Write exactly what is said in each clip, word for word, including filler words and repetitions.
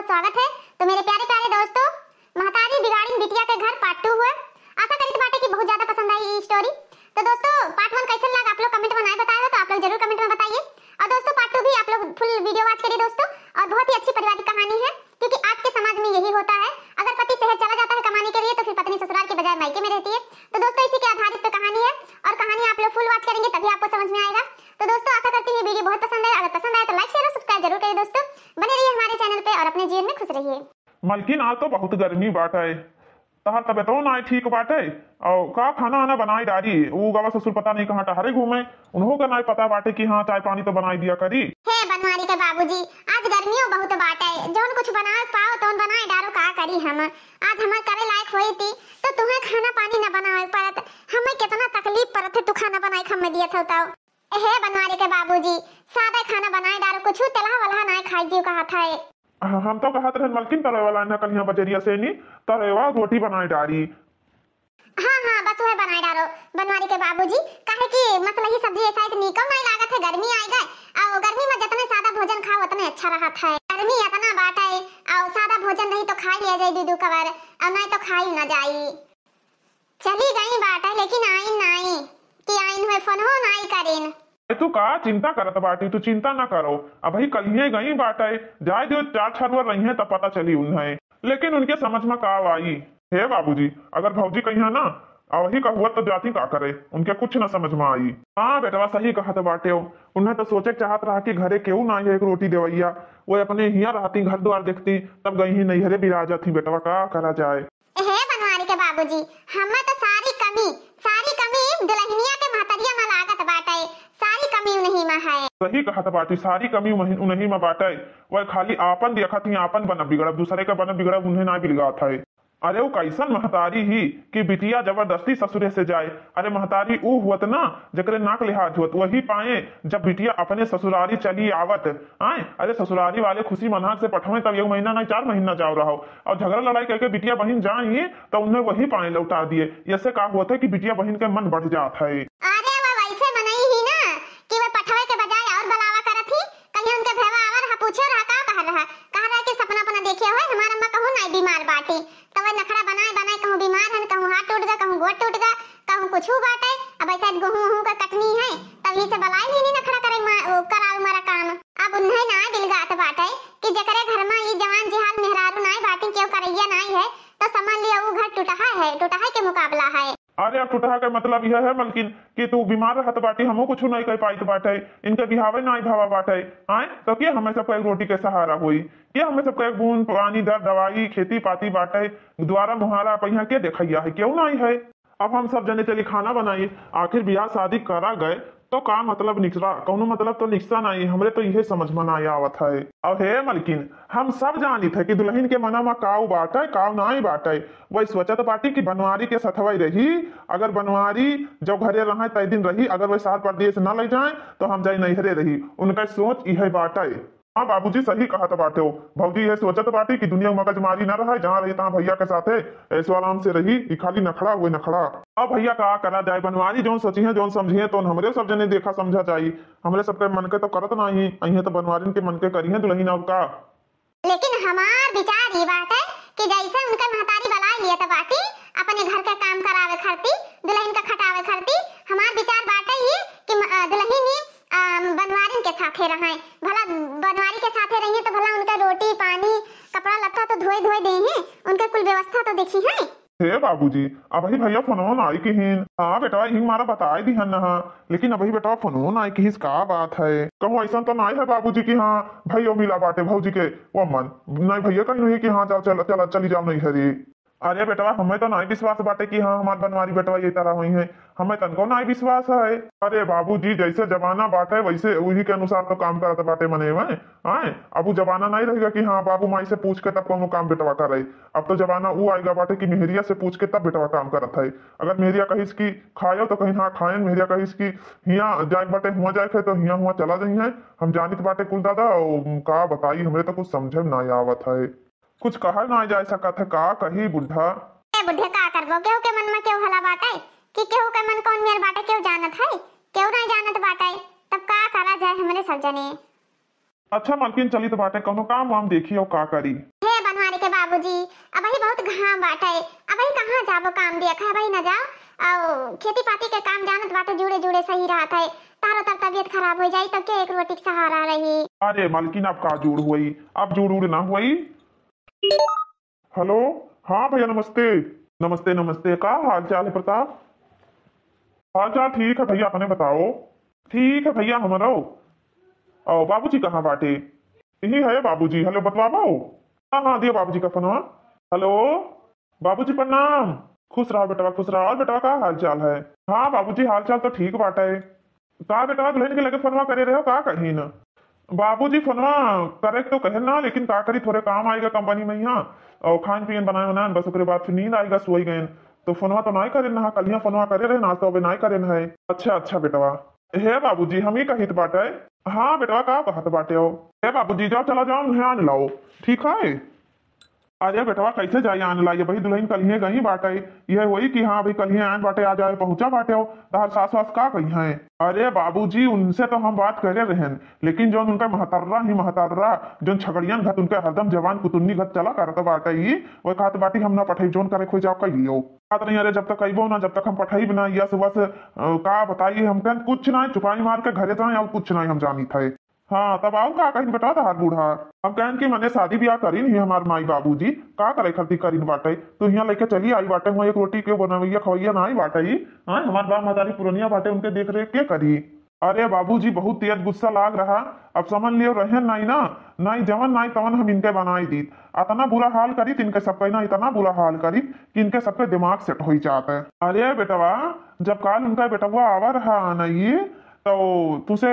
स्वागत है। तो मेरे प्यारे प्यारे दोस्तों, महतारी बिगाड़िन बिटिया के घर part two हुआ। आशा करित बाटे कि बहुत ज्यादा पसंद आई ई story। तो दोस्तों, part one कैसन लगा आप लोग comment में नाय बताए हो तो आप लोग जरूर comment में बताइए। और दोस्तों, part two भी आप लोग full video watch करिए दोस्तों। और बहुत ही अच्छी पारिवारिक कहानी है, क्योंकि आज के समाज में यही होता है, अगर पति शहर चला जाता है कमाने के लिए तो फिर पत्नी ससुराल के बजाय मायके में रहती है। तो दोस्तों, इसी के आधारित पे कहानी है और कहानी आप लोग full watch करेंगे तभी आपको समझ में आएगा। तो दोस्तों, आशा करती हूँ video बहुत पसंद आए। अगर पसंद आए तो like, share और subscribe जरूर करें दोस्तों। बने रहिए हमारे channel पे और अपने जीवन में खुश रहिए। मलकिन, आज तो बहुत गर्मी बाटे, तहार तबियतो नाय ठीक बाटे। और का खाना वाना बनाए डारी? ऊ गवा ससुर पता नहीं कहाँ टहरे घूमे, उन्हों का नाय पता बाटे कि हाँ, चाय पानी तो बनाए दिया करी। हे बनवारी के बाबूजी, आज गर्मियों बहुत बाटे, जौन कुछ बनाए पाओ तौन बनाए डारो, का करी हम। आज हमार करे लायक होई थी तो तुम्हें खाना पानी न बनावे पड़त, हमें कितना तकलीफ पड़त है, तू खाना बनाए के हमें दिया था तो। हे बनवारी के बाबूजी, सादा खाना बनाए डारो, कुछ तेलहा वलहा नाय खाई जीव कहा था। ह-, हम तो कहत रहन मलकिन, तरे वाला ना कल यहाँ बजरिया से नी, तरे वाला रोटी बनाए डारी। हाँ, हाँ, बस वह बनाए डारो, बनवारी के बाबूजी, काहे कि मसलही सब्जी ऐसा एक नीकम नाय लागत है, गर्मी आए गए, और गर्मी में जितने सादा भोजन खाओ उतने अच्छा रहत है। गर्मी इतना बाटे, और सादा भोजन नहीं तो खाई लिया जाए दू दू कवर, और नहीं तो खाई ना जाई। चली गई बाटे, लेकिन आइन नाई, कि आइन हुए फोन हो नाई करेन। ए, तू का चिंता करत बाटी? तू चिंता ना करो, अबही कलिए गई बाटे, जाए दियो, चार छह बार रही हैं, तब पता चली उन्हें। लेकिन उनके समझ में का आई? हे बाबूजी, अगर भौजी कहिया ना, अबही का हुआ तो जाती का करे, उनके कुछ ना समझ में आई। हाँ बेटवा, सही कहत बाटे हो, उन्हें तो सोचे के चाहत रहा कि घरे केहू ना है एक रोटी देवैया, वो अपने हिया रहती, घर द्वार देखती, तब गई ही नैहरे बिराजत ही। बेटवा, का करा जाए? हे बनवारी के बाबूजी, हमें तो सारी कमी, सारी कमी दुल्हनिया के महतरिया में लागत बाटे, सारी कमी उन्हीं में है। सही कहत बाटी, सारी कमी उन्हीं, उन्हीं में बाटे। वह खाली आपन देखत ही, आपन बनब बिगड़ब, दूसरे के बनब बिगड़ब उन्हें ना बिलगात है। अरे वो कैसन महतारी ही कि बिटिया जबरदस्ती ससुरे से जाए। अरे महतारी ऊ हुअत ना, जकरे नाक लिहाज हुअत, वही पाए जब बिटिया अपने ससुरारी चली आवत। आए, अरे ससुरारी वाले खुशी मनाक से पठवे, तब एक महीना नहीं, चार महीना जाओ रहो, और झगड़ा लड़ाई करके बिटिया बहिन जाई तो उन्हें वही पाए लौटा दिए। ऐसे का होत है कि बिटिया बहिन के मन बढ़ जात है। अरे वो वैसे मनई ही ना कि वो पठवे के बजाय और बलावा करत ही। कहीं उनके भेवा आवा रहा, पूछे रहा, का कह रहा, कह रहा कि सपना अपना देखे हुए हमार अम्मा कहूँ नाई बीमार बाटी, तो वो नखड़ा बनाए बनाए कहूँ बीमार हन, कहूँ हाथ टूट गा, कहूँ गोड़ टूट गा, कहूँ कुछ बाटे। अब ऐसे गेहूँ वहूँ का कटनी है, तब ये से बलाई ही नहीं नखड़ा करे मा-, वो करावे मारा काम। अब उन्हें ना दिलगात बाटे कि जकरे घर में ई जवान जिहाल मेहरारू नाई बाटी, केहू करैया नाई है, तो समझ लिया वो घर टूटहा है, टूटहा के मुकाबला है। अरे अब टूटहा के मतलब यह है मलकिन कि तू बीमार रहत बाटी, हमहू कुछ नहीं कर पाइत बाटे, इनके बिहावे नाई भावा बाटे। आए तो के हमें सबका एक रोटी के सहारा होई, के हमें सबका एक बूंद पानी, दर दवाई, खेती पाती बाटे, द्वारा मुहारा पहिया के देखैया है, केहू नाई है। अब हम सब जने चली खाना बनाई। आखिर बियाह शादी करा गए तो का मतलब निकसा, कौनो मतलब तो निकसा नाई, हमरे तो इहे समझ में नाई आवत है। अब हे मलकिन, हम सब जानित है कि दुल्हन के मना में काऊ बाटे, काऊ नाई बाटे। वही सोचत बाटी कि बनवारी के सथवई रही, अगर बनवारी जब घरे रहे तय दिन रही, अगर वही सार परदेस न ले जाए तो हम जाई नैहरे रही। उनका सोच इहे बाटे। हाँ बाबूजी, सही कहत बाटे हो। भौजी ये सोचत बाटी कि दुनिया में मगजमारी ना रहे, जहाँ रही तहाँ भैया के साथे ऐशो आराम से रही, ई खाली नखड़ा हुए नखड़ा। अब भैया का करा जाए, बनवारी जौन सोची है, जौन समझी है, तो हमरे सब जने देखा समझा जाई। हमरे सबके मन के तो करत नाही, अइहे तो बनवारिन के मन के करी है दुल्हन, अब का। लेकिन हमार विचार ई बाटे कि जैसे उनके महतारी बलाए लियत बाटी अपने घर के काम करावे खरती, दुल्हन के खटावे खरती, हमार विचार बाटे ई कि म-, अ, दुल्हन ही, अ, बनवारिन के साथे रहे। भला बनवारी के साथे रही तो भला उनका रोटी पानी कपड़ा लत्ता तो धोए धोए देहे, उनके कुल व्यवस्था तो देखिहे। हे बाबूजी, अबही भैया फोनवा ना आई किहिन। हाँ बेटवा, यही मारा बताए दिहन न हा, लेकिन अबही बेटवा फोनवा ना आई किहिस, का बात है? कहूँ ऐसा तो नाई है बाबूजी कि हाँ भैया मिला बाटे भौजी के, वो मन नहीं भैया कहीं नहीं कि हाँ जाओ चल, चल, चली जाओ नैहरे। अरे बेटवा, हमें तो नाई विश्वास बाटे कि हाँ हमार बनवारी बेटवा ये तरह हुई है, हमें तनको नाई विश्वास है। अरे बाबूजी, जैसे जमाना बाटे वैसे वही के अनुसार तो काम करत बाटे मने में। आए, अब वो जमाना नहीं रहेगा कि हाँ बाबू माई से पूछ के तब कोनो काम बेटवा करे। अब तो जमाना ऊ आएगा बाटे कि मेहरिया से पूछ के तब बेटवा काम करत है। अगर मेहरिया कहिस कि खायो तो कहीं हाँ खाएन, मेहरिया कहिस कि हिया जाए बाटे हुआ जाए के तो हिया हुआ चला जाई है। हम जानित बाटे कुल दादा, ओ, का बताई, हमरे तो कुछ समझे में ना आवत है, कुछ कहल ना जाए सकत है, का कही बुढ़ा। ए बुढ़े, का करबो, केहू के मन में केहू हला बाटे कि केहू के मन कौन मेर बाटे केहू जानत है, केहू नहीं जानत बाटे, तब का करा जाए हमरे सब जने। अच्छा मलकिन, चली तो बाटे, कौनो काम वाम देखी और का करी। हे बनवारी के बाबूजी, अबही बहुत घाम बाटे, अबही कहाँ जाबो काम देखे, अबही न जाओ। और खेती पाती के काम जानत बाटे, जुड़े जुड़े सही रहत है, तारो तर तबीयत खराब हो जाई तब के एक रोटी के सहारा रही। अरे मलकिन, अब का जुड़ हुई, अब जुड़ उड़ ना हुई। हेलो, हाँ भैया, नमस्ते। नमस्ते, नमस्ते, का हाल चाल है प्रताप? हाल चाल ठीक है भैया, अपने बताओ। ठीक है भैया हमरो। और बाबूजी कहाँ बाटे? यही है बाबूजी। हेलो, बतवाबो। हाँ हाँ, दियो बाबूजी का फोनवा। हेलो, बाबूजी प्रणाम। खुश रहो बेटवा, खुश रहो। और बेटवा का हाल चाल है? हाँ बाबूजी, हाल चाल तो ठीक बाटे। का बेटवा दुल्हन के लगे फोनवा करे रहे हो, का कही ना? बाबूजी फोनवा करे तो कहे ना, लेकिन का करी, थोरे काम आएगा कंपनी में यहाँ, और खान पियन बनाए बनाए, बस ओकरे बाद फिर नींद आएगा, सोई गए। तो फोनवा तो नाई करे ना, कलिया फोनवा करे रहे ना, तो अबे नाई करे है। अच्छा अच्छा बेटवा। हे बाबूजी, हम ही कहित बाटे। हाँ बेटवा, का कहत बाटे हो? हे बाबूजी, जाओ, चला जाओ, उन्हें आन लाओ, ठीक है? अरे बेटवा, कैसे जाई आन लाई? भाई दुल्हन कलिए गई बाटे, यह वही कि हाँ भाई कलिए आन बाटे, आ जाए, पहुँचा बाटे हो। तहार सास वास का कही हैं? अरे बाबूजी, उनसे तो हम बात करे रहन, लेकिन जौन उनका महतर्रा ही महतर्रा, जौन छगड़ियन घत उनके हरदम जवान कुतुन्नी घत चला करत बाटे, ई वो कहत बाटी हम ना पठाई, जौन करे खोई जाओ कह लियो। कहत नहीं, अरे जब तक अइबो ना, जब तक हम पठाई ना, या सुबह से अ, का बताई, हम कहन कुछ ना, चुपाई मार के घरे जाए और कुछ ना हम जानी थे। हाँ, तब आऊ का कहिन बेटा तहार बूढ़ा? हम कहन कि मने शादी ब्याह करिन ही हमार माई बाबूजी, का करे खातिर करिन बाटे? तो हियाँ लेके चली आई बाटे, हुआँ एक रोटी के बनवैया खवैया ना आई बाटे ही। हाँ, हमार बाप महतारी पुरनिया बाटे, उनके देख रेख के करी? अरे बाबूजी, बहुत तेज गुस्सा लाग रहा, अब समझ लियो, रहे नाई ना, नाई जवन नाई तवन हम इनके बनाई दीत। अतना बुरा हाल करीत इनके सबके ना, इतना बुरा हाल करीत कि इनके सबके दिमाग सेट होई जात है। अरे बेटवा, जब काल उनका बेटवा आवा रहा ना ये, तो तुसे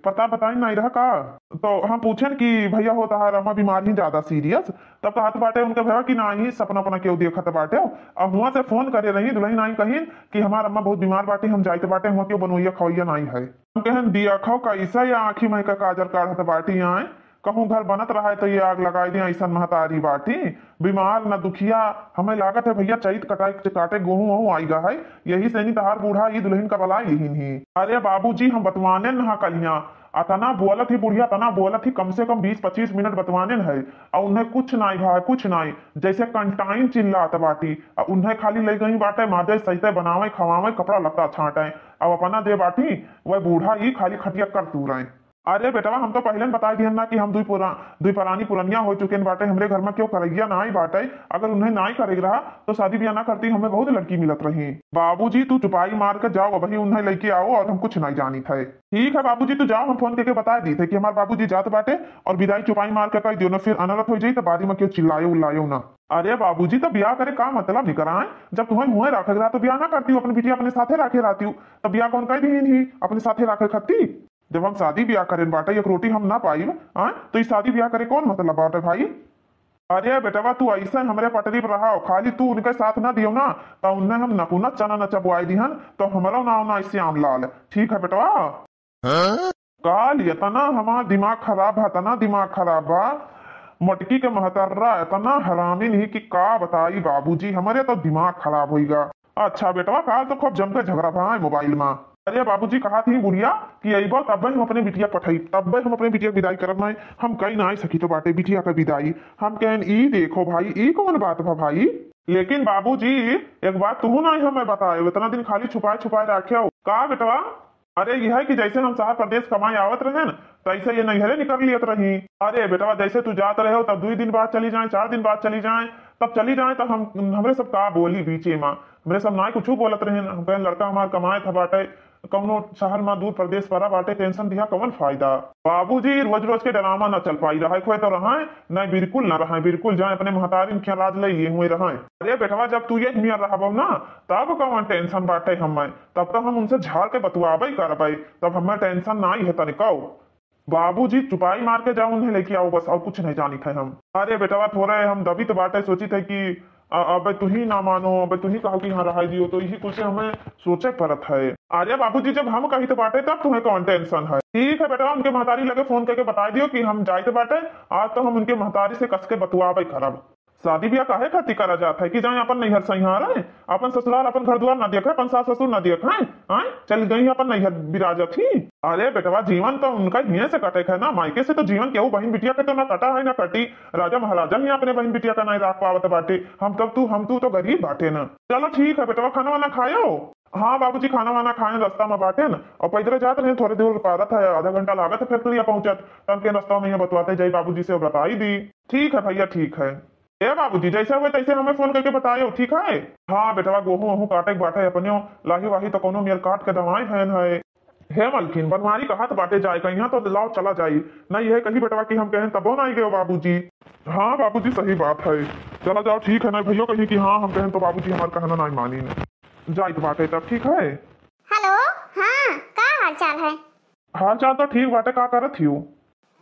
पता बताई नहीं रहा का? तो हम पूछन कि भैया हो तहार अम्मा बीमार ही ज्यादा सीरियस, तब कहत बाटे उनके भैया कि नाही, सपना अपना केहू देखत बाटे। अब हुआँ से फोन करे रही दुल्हन आई कहिन कि हमार अम्मा बहुत बीमार बाटी, हम जाइत बाटे, हुआँ केहू बनवैया खवैया नाही है। हम कहन दिया खाओ कैसा ये आँखी में का काजर काढ़त बाटी आए, कहूँ घर बनत रहा है तो ये आग लगाई दे, ऐसन महतारी बाटी। बीमार न दुखिया, हमें लागत है भैया चैत कटाई के काटे गेहूं वहूं आइगा है, यही से नहीं तहार बूढ़ा ई दुल्हन का बलाई लिहिन ही। अरे बाबूजी, हम बतवाने नहा कलिया, अतना बोलत ही बुढ़िया, अतना बोलत ही, कम से कम बीस पच्चीस मिनट बतवाने न है, और उन्हें कुछ नाई भाई, कुछ नाई, जैसे कंटाइन चिल्लात बाटी, और उन्हें खाली ले गई बाटे मादे सहिते बनावे, खवावे, कपड़ा लत्ता छाटे, और अपना दे बाटी, वह बूढ़ा ई खाली खटिया कर तू रहे। अरे बेटवा, हम तो पहिले न बताई दिहन ना कि हम दुई पुरा-, दुई परानी पुरनिया हो चुकेन बाटे, हमरे घर में केहू करैया नाई बाटे। अगर उन्हें नाई करे रहा तो शादी ब्याह ना करती, हमें बहुत लड़की मिलत रही। बाबूजी, तू चुपाई मार के जाओ, अबही उन्हें लेके आओ और हम कुछ नाई जानी थे। ठीक है बाबूजी, तू जाओ, हम फोन करके बता दी थे कि हमार बाबूजी जात बाटे और विदाई चुपाई मार के कर दियो ना, फिर अनरथ हो जाई तो बाद में केहू चिल्लायो उल्लायो ना। अरे बाबूजी, तो ब्याह करे का मतलब निकराए? जब तुम्हें हुए रखे रहा तो ब्याह ना करती हो, अपनी बिटिया अपने साथे रखे रहती हो, तो ब्याह कौन कह दी ही अपने साथे रखे खत्ती? जब हम शादी ब्याह करेन बाटे, एक रोटी हम ना पाइब, हाँ, तो ई शादी ब्याह करे कौन मतलब बाटे भाई? अरे बेटवा, तू ऐसे हमरे पटरी पर रहा, खाली तू उनके साथ ना दियो ना, तो उन्हें हम नकुना चना न चबवाई दिहन, तो हमरो नाव ना श्याम लाल। ठीक है बेटवा? काल इतना हमार दिमाग खराब है, इतना दिमाग खराब बा, मटकी के महतर्रा इतना हरामी नहीं कि का बताई बाबूजी, हमरे तो दिमाग खराब होइगा। अच्छा बेटवा, काल तो खूब जम के झगड़ा भा है मोबाइल में। अरे बाबूजी, कहा थी बुढ़िया कि अइबो तब्बे हम अपने बिटिया पठाई, तब्बे हम अपने बिटिया के विदाई करब ना, हम कई ना आई सकी तो बाटे बिटिया का विदाई। हम कहन, ई देखो भाई, ई कौन बात भा भाई? लेकिन बाबूजी, एक बात तू ना हमें बताए, इतना दिन खाली छुपाए छुपाए रखे हो का बेटवा? अरे यह है कि जैसे हम शहर प्रदेश कमाए आवत रहे न, तैसे ये नैहरे निकर लियत रही। अरे बेटवा, जैसे तू जात रहे हो तब दुई दिन बाद चली जाए, चार दिन बाद चली जाए, तब चली जाए तो हम, हमरे सब का बोली बीचे में, हमरे सब नाई कुछ बोलत रहे। हम कहें लड़का हमार कमाए था बाटे, कौनो शहर में दूर प्रदेश परा बाटे, टेंशन दिया कौन फायदा? बाबूजी, रोज रोज के ड्रामा ना चल पाई, रहे खोए तो रहे, नहीं बिल्कुल ना रहे, बिल्कुल जाए अपने महतारिन के लाज ले ये हुए रहे। अरे बेटवा, जब तू ये मियाँ रहबो ना, तब कौन टेंशन बाटे हमें, तब तो हम उनसे झाड़ के बतुआबे करबे, तब हमें टेंशन नाई है तनिको। बाबूजी, चुपाई मार के जाओ, उन्हें लेके आओ बस, और कुछ नहीं जानी थे हम। अरे बेटवा, थोड़े हम दबित बाटे, सोची थे कि अ-, अबे तू ही ना मानो, अबे तू ही कहो कि हाँ रहाई दियो, तो यही कुछ हमें सोचे पड़त है। अरे बाबूजी, जब हम कही तो बाटे तब तुम्हें कौन टेंशन है? ठीक है बेटवा, उनके महतारी लगे फोन करके बता दियो कि हम जाइत बाटे, आज तो हम उनके महतारी से कस के बतुआबे करब। शादी ब्याह काहे खातिर करा जात है कि जाए अपन नैहर संहारे, अपन ससुराल, अपन घर दुआर ना देखे, अपन सास ससुर ना देखे, आए चल गई अपन नैहर बिराजत ही। अरे बेटवा, जीवन तो उनका हिये से कटे है ना, मायके से तो जीवन केहू बहिन बिटिया के तो ना कटा है ना कटी। राजा महाराजा ही अपने बहिन बिटिया का नहीं राख पावत बाटे। हम तब तू, हम तू तो गरीब बाटे ना। चलो ठीक है बेटवा, खाना वाना खायो। हाँ बाबूजी, खाना वाना खाए, रास्ता में बाटे न, और पैदल जात रहे, थोड़े दूर पारत है, आधा घंटा लागत है फैक्ट्रिया पहुंचत। तन के रास्ता में ये बतवाते जाई बाबूजी से, बताई दी। ठीक है भैया, ठीक है। ए बाबूजी, जैसे हुए तैसे हमें फोन करके बतायो, ठीक है? हाँ बेटवा, गोहूं वहूं काटे के बाटे अपने, लाही वाही तो कोनो मेर काट के दवाए हैं है। हे मलकिन, बनवारी कहत बाटे जाए कहिया तो लाओ चला जाई। नहीं यह कही बेटवा कि हम कहें तबो नहीं गयो बाबूजी। हाँ बाबूजी, सही बात है। चला जाओ, ठीक है। नहीं भैया कही कि हाँ हम कहें तो बाबूजी हमार कहना नहीं मानी न। जाइत बाटे तब, ठीक है। हेलो, हाँ, का हाल चाल है? हाल चाल तो ठीक बाटे, का करत हियो?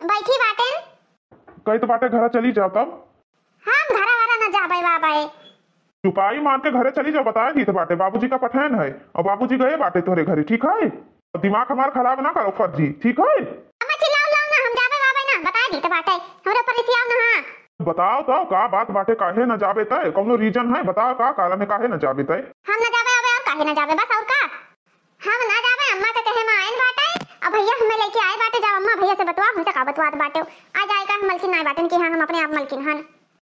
बैठी बाटे। कही तो बाटे घरा चली जाओ तब। हम घरा वाला न जाबे बाबे। चुपाई मार के घरे चली जाओ, बताए दीत बाटे, बाबूजी का पठैन है और बाबूजी गए बाटे तोहरे घरे, ठीक है? और दिमाग हमार खराब ना करो फर्जी, ठीक है? अम्मा चिल्लाओ लाओ ना, हम जाबे बाबे ना, बताए दीत बाटे, हमरे ऊपर रिसियाओ ना, हाँ। बताओ तो का बात बाटे, काहे ना जाबे तय? कौनो रीजन है? बताओ का कारण है, काहे ना जाबे तय? हम ना जाबे अबे और काहे ना जाबे, बस और का? हम ना जाबे, अम्मा के कहे में आयन बाटे, अब भैया हमें लेके आए बाटे, जाओ अम्मा भैया से बतवा, हमसे का बतवात बाटे, आ जाए का हम मलकिन ना बाटन कि हाँ हम अपने आप मलकिन हन।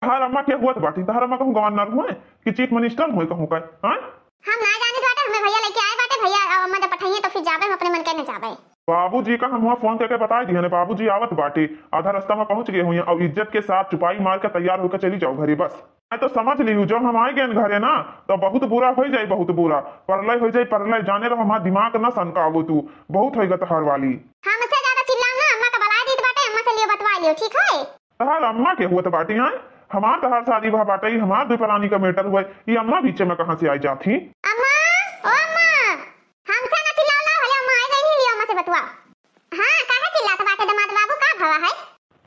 तहार अम्मा के हुआ तो बाटी, तहार अम्मा कहूँ गवर्नर हुए कि चीफ मिनिस्टर हुए कहूँ का, हाँ? हम ना जाने बाटे, हमें भैया लेके आए बाटे, भैया अब अम्मा जब पठाइए तो फिर जाबे, हम अपने मन के न जाबे। बाबूजी का हम हुआ फोन करके बताए दिए ने, बाबूजी आवत बाटे, आधा रास्ता में पहुंच गए हुए, और इज्जत के साथ चुपाई मार के तैयार होकर चली जाओ घरे बस। मैं तो समझ ली हूँ, जब हम आए गए घरे ना, तो बहुत बुरा हो जाए, बहुत बुरा परलय हो जाए, परलय। जाने रहो हमार दिमाग ना सनकावो तू, बहुत होएगा तहार वाली। हमसे ज्यादा चिल्लाओ ना, अम्मा का बुला दीत बाटे, अम्मा से लियो बतवा लियो, ठीक है? तहार अम्मा के हुआ तो बाटी हैं, हमार तहार शादी भा बाटे, ई हमार दुई परानी का मैटर हुआ, ये अम्मा बीच में कहाँ से आई जात ही? अम्मा, ओ अम्मा, हमसे ना चिल्लाओ ला, भले अम्मा आई गई नहीं, लियो अम्मा से बतवा। हाँ, काहे चिल्लात बाटे दामाद बाबू, का भवा है?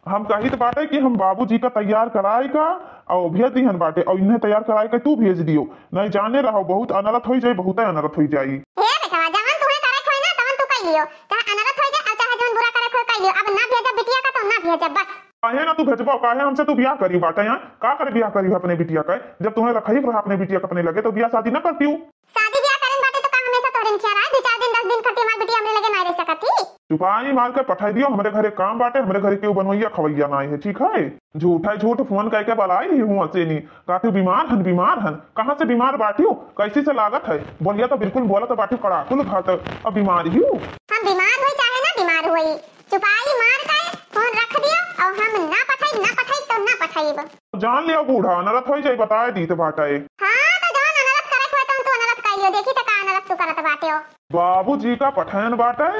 हम कहित बाटे कि हम बाबूजी का तैयार कराए का और भेज दिहन बाटे और इन्हें तैयार कराए का तू भेज दियो, नहीं जाने रहो बहुत अनरथ होई जाई, बहुत अनरथ होई जाई। हे बेटवा, जवन तुहे करे खोई ना तवन तू कई लियो, चाहे अनरथ होई जाए और चाहे जवन बुरा करे खोई कई लियो। अब ना भेजब बिटिया का तो ना भेजब बस। काहे ना तू भेजबो, काहे हमसे तू ब्याह करी बाटे यहाँ, का करे ब्याह करी अपने बिटिया का? जब तुम्हें रखई रहा अपने बिटिया का अपने लगे तो ब्याह शादी ना करती हूँ। शादी ब्याह करेन बाटे तो का हमेशा तोहरे निखिया रहे? दो चार दिन, दस दिन खातिर हमार बिटिया हमरे लगे ना रह सकत ही। चुपाई मार के पठाई दियो, हमरे घरे काम बाटे, हमरे घरे केहू बनवैया खवैया ना है, ठीक है? झूठा झूठ फोन करके बलाई रही हूँ असेनी, का तू बीमार हन, बीमार हन? कहाँ से बीमार बाटियो? कैसी से लागत है? बोलिया तो बिल्कुल बोला तो बाटियो कड़ाकुल घात, अब बीमार ही हूँ। हम बीमार होई चाहे ना बीमार होई, चुपाई मार के फोन रख दियो और हम ना पठाई, ना पठाई तो ना पठाईब। जान लियो बूढ़ा, अनरथ होई जाई, बताए दीत बाटे। हाँ, तो जवन अनरथ करे के होए, तवन तू अनरथ कर लियो। देखी तो का अनरथ तू करत बाटे हो। बाबूजी का पठैन बाटे,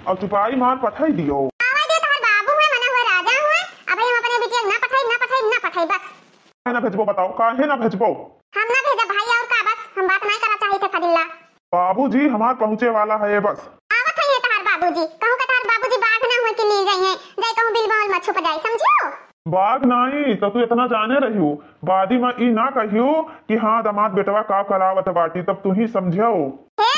और चुपाई मार पठाई दियो। आवा दे, तोहर बाबू हुए, मना हुए, राजा हुए। अब हम अपने बिटिया ना पठाई, ना पठाई, ना पठाई, बस। काहे ना भेजबो बताओ, काहे ना भेजबो? हम ना भेजब भाई, और का, बस हम बात नहीं करना चाहिए थे फदिल्ला। बाबूजी हमार पहुँचे वाला है बस। आवत है ये तहार बाबूजी, कहूँ का तहार बाबूजी बाघ ना हुए कि ली जाइए, जाए कहूँ बिल बहल में छुप जाए, समझियो? बाघ नहीं, तो तू इतना जाने रही हो, बादी में ई ना कहियो कि हाँ दामाद बेटवा का करावत बाटी, तब तू ही समझो। हे,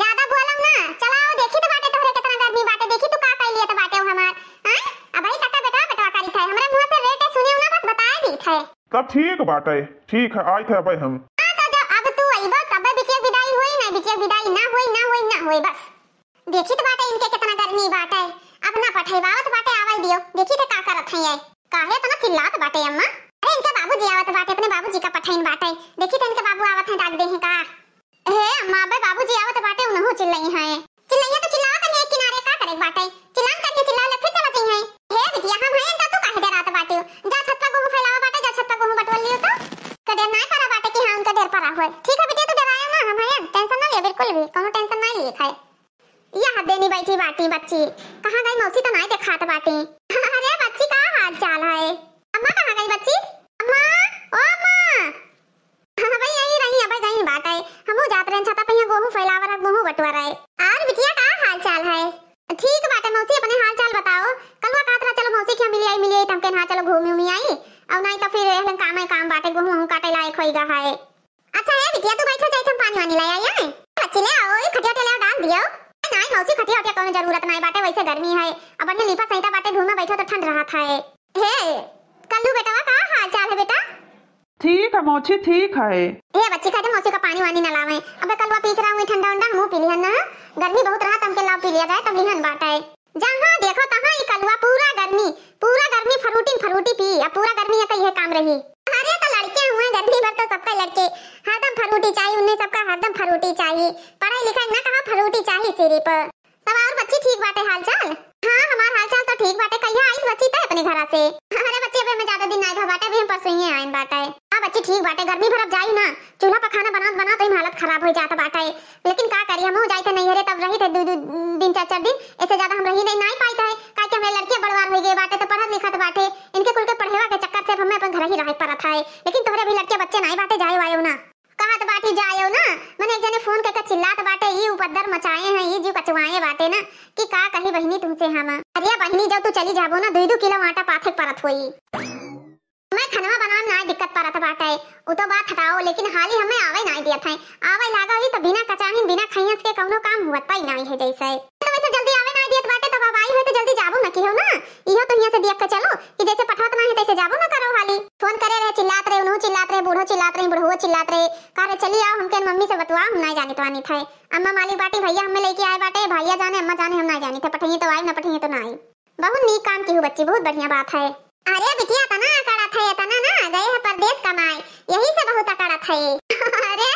ज्यादा बोलम ना, चलाओ, देखी तो बाटे तोहरे कितना गर्मी बाटे, देखी तू का कैलिए तो बाटे हमार, हैं? अब ही कटा बेटवा बेटवा करी थे, हमरे मुंह से रेटे सुनियो ना, बस बताए दी थे। तब ठीक बाटे, ठीक है, आइत है अबे हम। हाँ, तो जब अब तू अइबो, तबे बिटिया के विदाई होई, नहीं बिटिया के विदाई ना होई, ना होई, ना होई, बस। देखित बाटे इनके कितना गर्मी बाटे, अब ना पठेवावत बाटे, आवै दियो, देखित है का करत है ये। काहे इतना चिल्लात बाटे अम्मा? अरे इनके बाबूजी आवत बाटे, अपने बाबूजी का पठैन बाटे, देखित है इनके बाबू आवत हैं, डाक दे हैं का। हे अम्मा, अबे बाबूजी आवत बाटे, उनहु चिल्लई हैं। चिल्लइया तो चिल्लावा करिए एक किनारे, का करे बाटे? चिल्लान करिए, चिल्ला ले, फिर चला जइहैं। हे बिटिया, हम हयन तो तू काहे डरात बाटे? जा छत पर गोहूं फैलावा बाटे, जा छत पर गोहूं बटोर लियो तो। का डर नाय परा बाटे कि हाँ उनका डर परा होए। ठीक है बिटिया, तू डराया ना, हम हयन, टेंशन ना लियो बिल्कुल भी, कौनो टेंशन ना लिए खाए। यह देनी बैठी बाटी बच्ची, कहाँ गई मौसी तो नाय देखात बाटी। अरे बच्ची का हाल चाल है? अम्मा कहाँ गई बच्ची? अम्मा, ओ अम्मा। हाँ भाई, यही रही, अबे गई बाटे। हमहू जात रहन छता पे, यहाँ गोहूं फैलावा रहे, गोहूं बटुआ रहे। और बिटिया, का हाल चाल है? ठीक बाटे मौसी, अपने हाल चाल बताओ। कलुआ कहत रहा, "चलो मौसी के यहाँ मिली आई, मिली आई," तो हम कहन, "हाँ, चलो घूमी उमी आई।" और नहीं तो फिर एहलन काम है, काम बाटे, गोहूं वहूं काटे लायक होइगा है। अच्छा है बिटिया, तू बैठो, जाइत हम पानी वानी ले आई, आए? बच्ची ले आओ, ये खटिया उटिया ले आओ, डाल दियो। नहीं मौसी, खटिया उटिया कोनो जरूरत नहीं बाटे, वैसे गर्मी है। अब बढ़िया लीपा सहिता बाटे, धूप में बैठो तो ठंड रहत है। हे कल्लू बेटवा, का हाल चाल है बेटा? ठीक है मौसी, ठीक है। ए बच्ची, कहते मौसी का पानी वानी ना लावे। अबे कलुआ पीस रहा हूँ ठंडा उंडा, हमहू पी लिहन ना। गर्मी बहुत रहा, तमके लाव पी लिया जाए, तब लिहन बाटे। जहाँ देखो तहाँ ई कलुआ, पूरा गर्मी, पूरा गर्मी फरूटी फरूटी पी, अब पूरा गर्मी है तो यह काम रही। अरे तो लड़के हुए, गर्मी भर तो सबका लड़के, हरदम फरूटी चाहिए उन्हें, सबका हरदम फरूटी चाहिए। पढ़ाई लिखाई ना कहा, फरूटी चाहिए सिर्फ। तब और बच्ची ठीक बाटे हाल चाल? हाँ, हमार हाल चाल तो ठीक बाटे। कहिया आइस बच्ची तय अपने घरा से? अरे बच्ची, अबे हमें ज्यादा दिन नाई भा बाटे, अभी हम परसों ही आइन बाटे। हाँ बच्ची ठीक बाटे, गर्मी भर अब जाई ना, चूल्हा पर खाना बनात बनात ही हालत खराब हो जात बाटे। लेकिन का करी, हमहू जाइत है नैहरे, तब रही थे दू दू दिन, चार चार दिन, ऐसे ज्यादा हम रही नहीं, नाई पाइत है, काहे कि हमरे लड़के बड़वार हो गए बाटे, तो पढ़त लिखत बाटे, इनके कुल के पढ़ेवा के चक्कर से अब हमें अपन घर ही रहे पड़त है। लेकिन तोहरे अभी लड़के बच्चे नाई बाटे, जाए वायो ना। कहत बाटी जायो ना, मने एक जने फोन करके चिल्लात बाटे, "ई उपद्रव मचाए हैं, ई जीव कचवाए बाटे ना, कि का कही बहिनी तुमसे हम।" अरे बहिनी, जब तू चली जाबो ना, दुई दू किलो आटा पाथे परत होई। मैं खनवा बनावे में ना दिक्कत परत बाटे, उ तो बात हटाओ, लेकिन हाली हमें आवे ना दियत है। आवे लागा ही तो बिना कचाहिन, बिना खैयस के कौनो काम हुअत पाई ना है जैसे। तो वैसे जल्दी आवे ना दियत बाटे, तब अब आई होई तो जल्दी जाबो ना किहो ना। इहो तो हियां से दिया के चलो कि जैसे पठावत नाही तैसे जाबो ना करो हाली। फोन करे रहे, चिल्लात रहे, उनहु चिल्लात रहे, बूढ़ो चिल्लात रहे, बुढ़वो चिल्लात रहे, कह रहे चली आओ, हमके मम्मी से बतवाओ, हम नाही जानित वानित है। अम्मा मालिक बाटी, भैया हमें लेके आए बाटे, भैया जाने, अम्मा जाने, हम नाही जानित है, पठइए तो आई, ना पठइए तो ना आई। बहुत नीक काम किहू बच्ची, बहुत बढ़िया बात है। अरे बिटिया, तना अकड़त है, तना ना गए है परदेस कमाए, यही से बहुत अकड़त है। अरे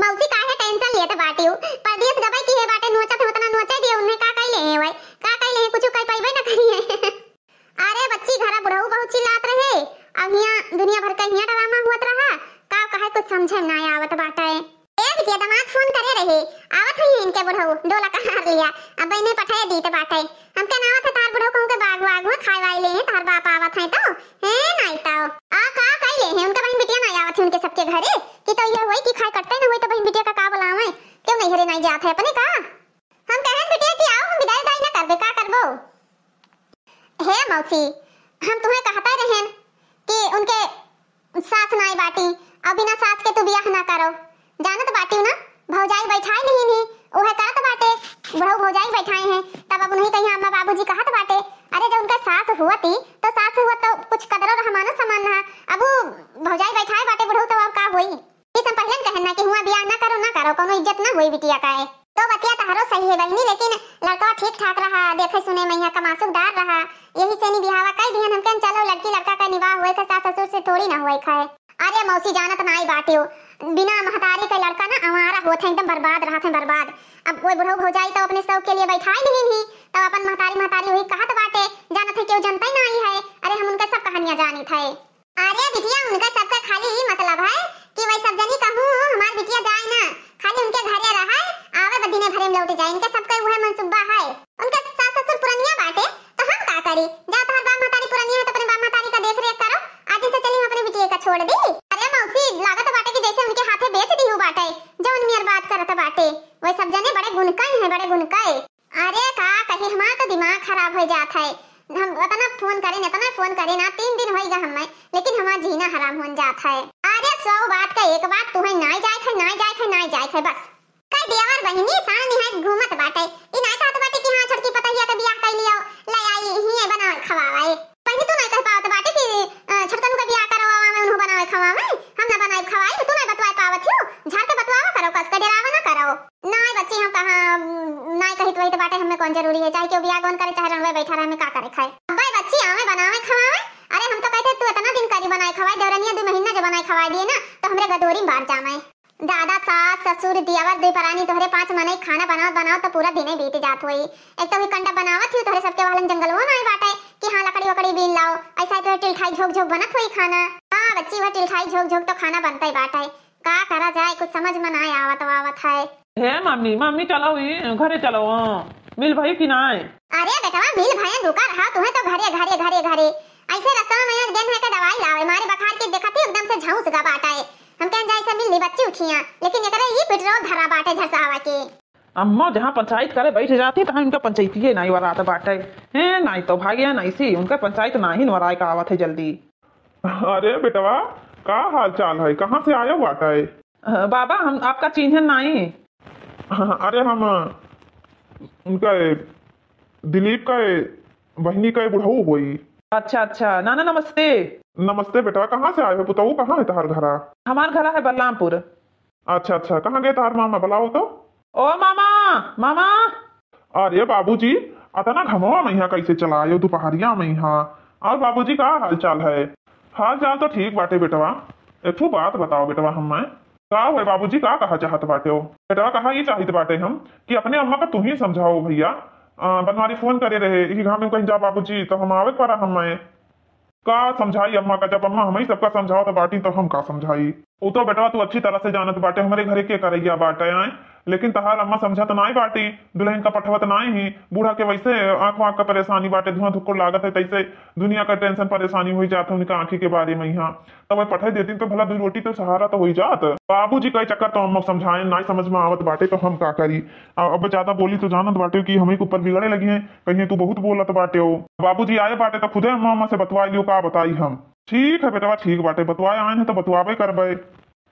मौसी काहे tension लेत बाटी, परदेस गबे की है बाटे, नोचत है, उतना नोचे दिए, उन्हें का कइले है वही, का कइले है, कुछ कइ पइबे ना करिए। अरे बच्ची, घरा बुढ़ऊ बहुत चिल्लात रहे, अब हियां दुनिया भर का हियां drama हुअत रहा, का कहे कुछ समझे में ना आवत बाटे। ए बिटिया, दामाद फोन करे रहे, आवत है इनके बुढ़ऊ, डोला कहार लिया, अब इन्हें पठाए दीत बाटे। हमके ना आवत है तार बुढ़ऊ, कहूँ के बाग वाग में खाए वाए ले हैं, तार बाप आवत है तो, हैं नाई तो। आ का कइले हैं, उनका बहिन बिटिया ना आवत है उनके सबके घरे, कि तो ये होई कि खाए कटते ना होई तो बहिन बिटिया का का बुलावे, क्यों नहीं हरे नाई जात है अपने का। हम कहन बिटिया कि आओ, हम विदाई उदाई ना करबे, का करबो? हे मौसी, हम तुम्हें कहते रहेन कि उनके सास नाई बाटी, अब बिना सास के तू बियाह ना करो। जानत बाटी ना, भौजाई बैठाई नहीं नी, उहे करत बाटे, बुढ़ऊ भौजाई बैठाए हैं, तब अब उन्हीं कहीं अम्मा बाबूजी कहत बाटे। अरे जब उनका सास हुआ थी, तो सास हुआ तो कुछ कदरो रहा, मानो सम्मान रहा। अब वो भौजाई बैठाए बाटे बुढ़ऊ, तो अब का होई? ई सब पहिले न कहन ना कि हुआ बियाह ना करो, ना करो, कौनो इज्जत ना होई बिटिया का है। तो बतिया तहरो सही है बहिनी, लेकिन लड़का ठीक ठाक रहा, देखे सुने में यहाँ कमासुकदार रहा, यही से नी बिहावा कई दिहन। हमके चलो लड़की लड़का का निवाह होए के सास ससुर से थोड़ी ना होए खाए। अरे मौसी जानत ना आई बाटियो, बिना महतारी के लड़का ना आवारा होत है, एकदम बर्बाद रहत है, बर्बाद। अब कोई बुढ़ऊ भौजाई तो अपने शौक के लिए बैठाई नहीं, नहीं तो अपन महतारी महतारी वही कहत बाटे, जानत है केहू जनता ही ना आई है। अरे हम उनका सब कहानियां जानित है। अरे बिटिया, उनका सबका खाली ई मतलब है कि वही सब जनी कहूँ हमार बिटिया जाए ना, खाली उनके घरे रहे, आवे बदिने भरे में लौट जाए, इनका सबका उहे मनसुब्बा है। उनके सास ससुर पुरनिया बाटे, तो हम का करी? जा तोहर बाप महतारी पुरनिया है, तो अपने बाप महतारी का देख रेख करो, आज से चली हम अपने बिटिया का छोड़ दी। अरे मौसी, लागत बाटे कि जैसे उनके हाथे बेच दी हूँ बाटे, जौन नियर बात करत बाटे, वही सब जने बड़े गुनकाई हैं, बड़े गुनकाई। अरे का कही, हमार तो दिमाग खराब हो जात है। हम उतना फोन करेन, इतना फोन करेन, तीन दिन होइगा हमें, लेकिन हमार जीना हराम होन जात है। अरे सौ बात का एक बात, तुहे नाई जाए है, नाई जाए है, नाई जाए है, बस। कई देवर बहिनी साल निहाय घूमत बाटे, ई नाई कहत बाटे कि हाँ छोटकी पतहिया के बियाह कर लियो, ले आई ही बनावे खवावे। बहिनी तू नाई कह पावत बाटे कि अ, छोटकन के बियाह करवावे में उन्हों बनावे खवावे, हम ना बनाए खवाई, तू नाई बतवाए पावत हो, झाड़ के बतवावा करो, कस के डरावा ना करो। नाई बच्ची, हम कहाँ, नाई कहित वही तो बाटे, हमें कौन जरूरी है, चाहे केहू बियाह गौन करे, चाहे रंगवे बैठा रहे, हमें का करे खाए। अब्बे बच्ची, आवे बनावे खवावे। अरे हम तो कहते तू इतना दिन करी बनाए खवाए, देवरनिया दो महीना जो बनाए खवाए दिए ना, तो हमरे गदोरी में बार जामे। दादा, सास, ससुर, दियावर, दुई परानी तोहरे पाँच मनई खाना बनावत बनावत तो पूरा दिने बीत जात होई। एक तो भी कंडा बनावत ही तोहरे सबके वालन जंगलवा में आए बाटे कि हाँ लकड़ी वकड़ी बीन लाओ, ऐसा तोहरे टिलठाई झोंक झोंक बनत होई खाना। हाँ बच्ची, वह टिलठाई झोंक झोंक तो खाना बनता ही बाटे। का करा जाए, कुछ समझ में ना आवत वावत है। हे मम्मी, मम्मी चलो, ई घरे चलो, हाँ। मिल भई कि नाय? अरे बेटवा, मिल भयन रुका रहा, तुम्हें तो घरे, घरे, घरे, घरे। ऐसे रास्ता में मैं गेन है के दवाई लावे, मारे बखार के देखत ही एकदम से झौंस गा बाटे। हम कहन जाए से मिल ली बच्ची उठिया, लेकिन एकरे ही पेट्रोल धरा बाटे झरसावा के। अम्मा जहाँ पंचायत करे बैठ जाती, तहाँ इनका पंचायतिये नाई वरात बाटे। हैं, नाई तो भाग्या नाई सी, उनका पंचायत नाहीं वराए का आवत है जल्दी। अरे बेटवा, का हाल चाल है? कहाँ से आयो बाटे? अ, बाबा, हम आपका चीन्हन नाई। अरे हम, अ, उनका, ए, दिलीप का, ए, बहिनी का, ए, बुढ़ऊ होई। अच्छा, अच्छा, नाना नमस्ते। नमस्ते बेटवा, कहाँ से आए हो पुतऊ? कहाँ है तहार घरा? हमार घरा है बलरामपुर। अच्छा, अच्छा, कहाँ गए तहार मामा? बुलाओ तो। ओ मामा, मामा। अरे बाबूजी, अतना घमवा में यहाँ कैसे चला आयो दुपहरिया में यहाँ? और बाबूजी, का हाल चाल है? हाल चाल तो ठीक बाटे बेटवा। एक ठो बात बताओ बेटवा हमें। का हुए बाबूजी, का कहा चाहत बाटे हो? बेटवा, कहा ये चाहित बाटे हम कि अपने अम्मा का तू ही समझाओ भैया। अ, बनवारी फोन करे रहे, यही घाम में कहीं जा बाबूजी, तो हम आवे पड़ा हमें। का समझाई अम्मा का, जब अम्मा हमही सबका समझावत बाटी तो हम का समझाई? उ तो बेटवा तू अच्छी तरह से जानत बाटे हमरे घरे के करैया बाटे आए, लेकिन तहार अम्मा समझत नाई बाटी, दुल्हन का पठवत नाई ही। बूढ़ा के वैसे आँख वाँख का परेशानी बाटे, धुआं धुक्कुर लागत है, तैसे दुनिया का टेंशन परेशानी हुई जात है उनका आँखी के बारे में यहाँ। तब वह पठाई देती तो भला दू रोटी तो सहारा तो हुई जात। बाबूजी का चक्कर तो अम्मा समझाए नाई समझ में आवत बाटे तो हम का करी? अब ज्यादा बोली तो जानत बाटे कि हमही के ऊपर बिगड़े लगी हैं, कहीं तू बहुत बोलत बाटे हो। बाबूजी आए बाटे तो खुदे अम्मा, अम्मा से बतवा लियो, का बताई हम। ठीक है बेटवा, ठीक बाटे, बतवाए आए हैं तो बतवाबे करबे।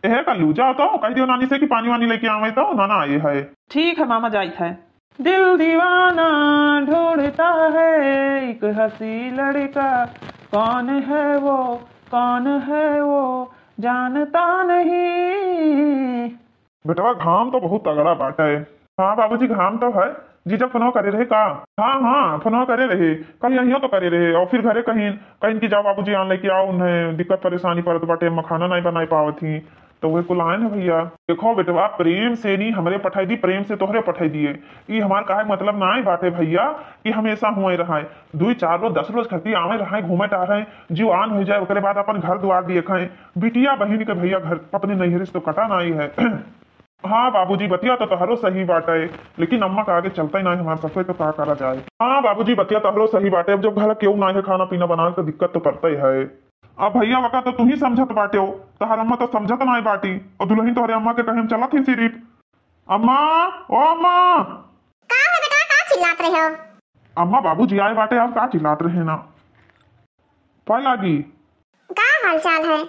एहे कल्लू, जाओ तो कह दियो नानी से कि पानी वानी लेके आवे तो नाना आए है। ठीक है मामा, जाइत है। दिल दीवाना ढूंढता है एक हंसी लड़का, कौन है वो, कौन है वो, जानता नहीं। बेटवा, घाम तो बहुत तगड़ा बाटे। हाँ बाबूजी, घाम तो है। जीजा फोनवा करे रहे का? हाँ, हाँ, फोनवा करे रहे, कल यहियो तो करे रहे, और फिर घरे कहीं, कहीं कि जाओ बाबूजी, आन लेके आओ, उन्हें दिक्कत परेशानी पड़त बाटे, मखाना नहीं बनाए पावत ही, तो वह कुल आए ना भैया। देखो बेटवा, प्रेम से नहीं हमरे पठाई दी, प्रेम से तोहरे पठाई दिए। ई हमार कहे मतलब ना है बाटे भैया कि हमेशा हुए रहे, दुई चार रोज, दस रोज खती आवे रहे, घूमे टहरे, जीव आन हो जाए, ओकरे बाद अपन घर द्वार दिए खाए। बिटिया बहिन के भैया घर अपने नैहरे से तो कटा नाई है। हाँ बाबूजी, बतिया तो तहरो सही बाटे, लेकिन अम्मा का आगे चलता ही ना है हमार सफे, तो का करा जाए। हाँ बाबूजी, बतिया तहरो सही बाटे, अब जब घर केहू ना है खाना पीना बनावे तो दिक्कत तो पड़ता ही है। अब भैया वका तो तू ही समझत बाटे हो, तहर अम्मा तो समझत ना है बाटी, और दुल्हन तोहरे अम्मा के कहे हम चलत ही सिर्फ। अम्मा, ओ अम्मा। का है बेटा, का चिल्लात रहे हो? अम्मा, बाबूजी आए बाटे, अब का चिल्लात रहे ना। पाए लागी। का हाल चाल है?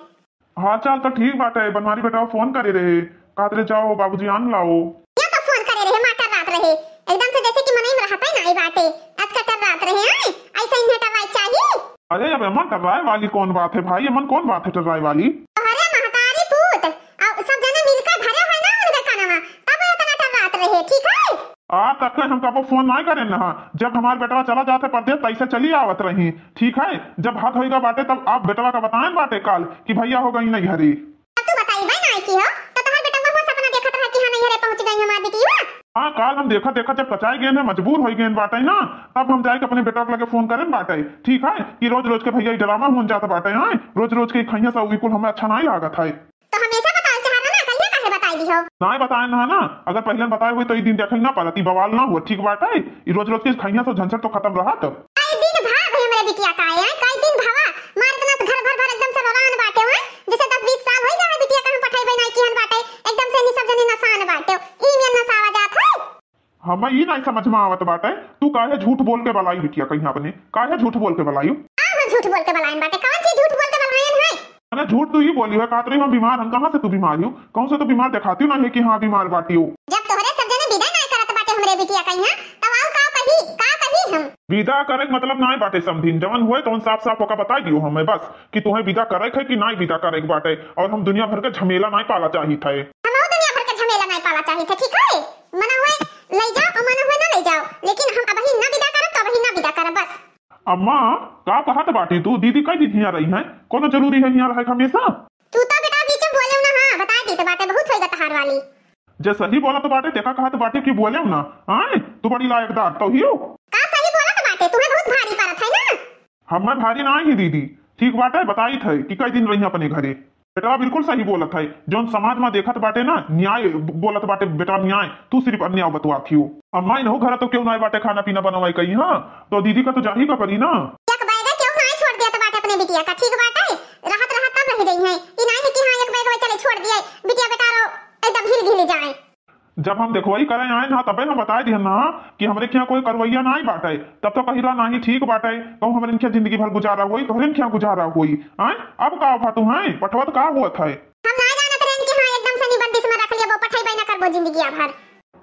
हाल चाल तो ठीक बाटे, बनवारी बेटवा फोन करे रहे, कहत रहे जाओ बाबूजी आन लाओ। या तो फोन करे रहे, मार टर्रात रहे, एकदम से जैसे कि मनई में रहते ना आई बाटे, आज का टर्रात रहे हैं, ऐसा इन्हें टर्राई चाहिए। अरे अब अमन टर्राए वाली कौन बात है भाई, अमन कौन बात है टर्राए वाली? अरे महतारी पूत, आ, सब जने मिलकर भरे है ना उनके कानवा, तब वो इतना टर्रात रहे, ठीक है? आज तक हम कबो फोन नाय करेन ना, जब हमार बेटवा चला जात है परदेस, तैसे चली आवत रही, ठीक है? जब हद होइगा बाटे, तब आप बेटवा का बताएन बाटे काल कि भैया हो गई नहीं घरे। अब तू बताई भाई नाय की हो, तो तोहार बेटवा वो सपना देखत रहा कि हाँ नहीं घरे पहुँच गई हमार बिटिया। हाँ, काल हम देखत देखत जब कचाई गए हैं, मजबूर हो गए बाटे ना, तब हम जाए के अपने बेटवा के लगे फोन करेन बाटे, ठीक है? कि रोज रोज के भैया ई ड्रामा होन जात बाटे, हाँ? रोज रोज के खैया सब बिल्कुल हमें अच्छा नाय लागत है। तो हमेशा बतावल चाहत ना, कहिया काहे बताई दिहो? नाय बताए ना ना, अगर पहिले बताए हुई तो ई दिन देखे ना पड़त, ई बवाल ना हुआ, ठीक बाटे? ई रोज रोज के खैया से झंझट तो खत्म रहत। कई दिन भा भाई हमरे बिटिया का आए, कई दिन भवा, मार इतना तो घर भर भर एकदम से रोलान बाटे हुए, जैसे दस बीस साल होई गए बिटिया कहाँ पठेबे नाय किहन बाटे, एकदम से नी सब जने नसान बाटे, ई में नसावा जात है। हमें ई नाय समझ में आवत बाटे, तू काहे झूठ बोल के बलाई बिटिया कहीं अपने, काहे झूठ बोल के बलाई? हाँ, हाँ, झूठ बोल के बलायन बाटे, कौन चीज झूठ बोल के बलायन है? अरे झूठ तू ही बोली है, कहत रही हम बीमार हन, कहाँ से तू बीमार हो? कहूँ से तो बीमार देखाती ना है कि हाँ बीमार बाटी हो। जब तोहरे सब जने विदा नाय करत बाटे हमरे बिटिया कहिया, तब आउ का कही, का कही हम? विदा करे के मतलब नाय बाटे समधिन, जवन हुए तवन साफ साफ होकर बताई दियो हमें बस कि तुम्हें विदा करे है कि नाय विदा करे के बाटे, और हम दुनिया भर के झमेला नाय पाला चाहित है। हम दुनिया भर के झमेला नाय पाला चाहित है, ठीक है? मना हुए ले जाओ और मना हुए ना ले जाओ, लेकिन हम अबही ना विदा करब तो अबही ना विदा करब बस। अम्मा, का कहत बाटी तू? दीदी कई दिन हियाँ रही हैं? कोनो जरूरी है हियाँ रहे हमेशा? तू तो बेटा बीच में बोले ना, हाँ, बता दी तो बाटे बहुत होइगा तहार वाली। जे सही बोलत बाटे, तेका कहत बाटे कि बोले ना, आए? तू बड़ी लायकदार तो हियो। का सही बोलत बाटे? तुम्हें बहुत भारी पड़त है ना? हमें भारी ना ही दीदी, ठीक बाटे, बताई थे कि कई दिन रही अपने घरे। बेटवा बिल्कुल सही बोलत है, जौन समाज में देखत बाटे ना, न्याय ब-, बोलत बाटे बेटवा, न्याय, तू सिर्फ अन्याय बतवा थियो। अम्मा, इनहु घर तो क्यों ना बाटे खाना पीना बनवाई कही, हाँ, तो दीदी का तो जाही का पड़ी ना। एक बैग क्यों ना छोड़ दिया तो बाटे अपने बिटिया का, ठीक बाटे, रहत रहत तब रह जाई है, ई नाय है कि हाँ एक बैग चले छोड़ दिए, बिटिया बेटा रो एकदम हिल गिल जाए। जब हम देखवाई करे आए ना, तबे हम बताए दिहन ना कि हमरे खियाँ कोई करवैया नाई बाटे। तब तो कही रहा, "नाही, ठीक बाटे, कहूँ हमरे खियाँ जिंदगी भर गुजारा होई, तोहरे खियाँ गुजारा होई।" आय, अब का भा तू हैं? पठवत का हुआ था? हम ना जानत रहन कि हाँ, एकदम से निबंदिश में रख लिया, वो पठैबे ना करबो जिंदगिया भर।